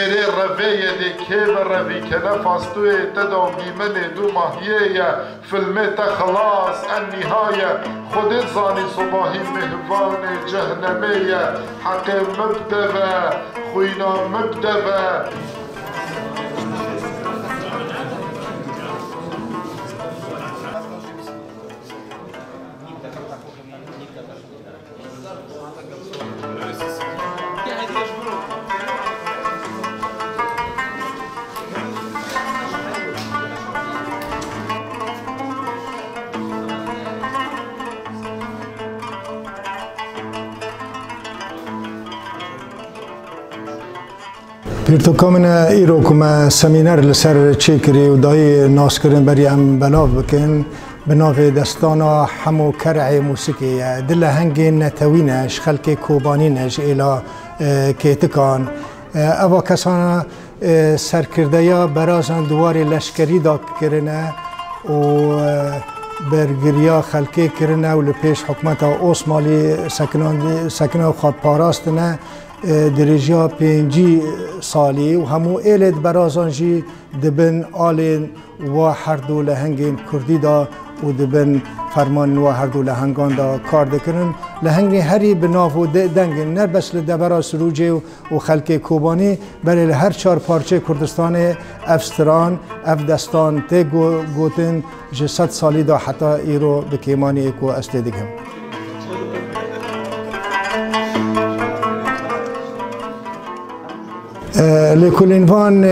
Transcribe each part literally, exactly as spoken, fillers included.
Êrê revê ye dê kê ve revî kene fastûyê te da dîmenê du mahiyê ye. Filmê te xilas, en nîha ye. Xwedê dizanî sobahî mêvanê cehnemê ye. Heqê min bide ve, xwîna min bide ve. Pîrtoka min e, îro ku me semîner li ser çêkirî û dayî naskirin berî em belav bikin, bi navê Destana Hemo Kerehê Mûsikê ye. Di lehengên netewî ne, ji xelkê Kobanî ne, ji êla, e, Kêtikan. E, eva kesana, e, serkirdeya berazan di warê leşkerî de kirine û, e, bergiriya xelkê kirine û li pêş hikûmeta Osmanlî sekinan-, sekina xwe parastine. E, dirêjiya pêncî salî û hemû êlê di berazan jî di bin alên wa herdu lehengên kurdî de û di bin fermanên wa herdu lehengan de kar dikirin. Lehengên herî bi nav û de-, deng in, ne bes li devera Sirûcê û, û xelkê Kobanî, belê li her çar parçeyê Kurdistanê ev stran, ev destan tê go-, gotin, ji sed salî de heta îro bi kêmaniyê ku ez tê digihim. E, lêkolînvan, e,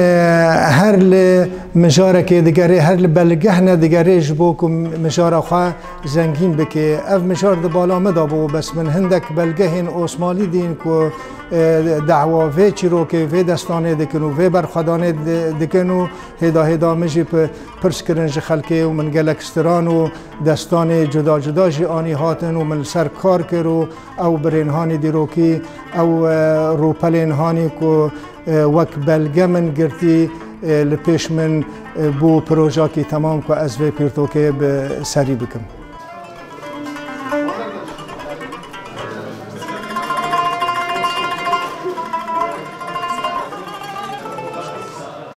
her li mijarekê digerê, her li belgehne digerê ji bo ku mijara xwe zengîn bike. Ev mijar di bala min de bû, bes min hindek belgehên Osmanlî dîn ku, e, dehwa vê çîrokê, vê destanê dikin û vê berxwedanê di-, dikin û hêda hêda min jî pi-, pirs kirin ji xelkê û min gelek stiran û destanê cuda cuda jî anî hatin û min li ser kar kir û ew birên hanî dîrokî, ew, e, rûpelên hanî ku, e, wek belge min girtî, e, li pêş min, e, bû projakî temam ku ez vê pîrtokê bi serî bikim.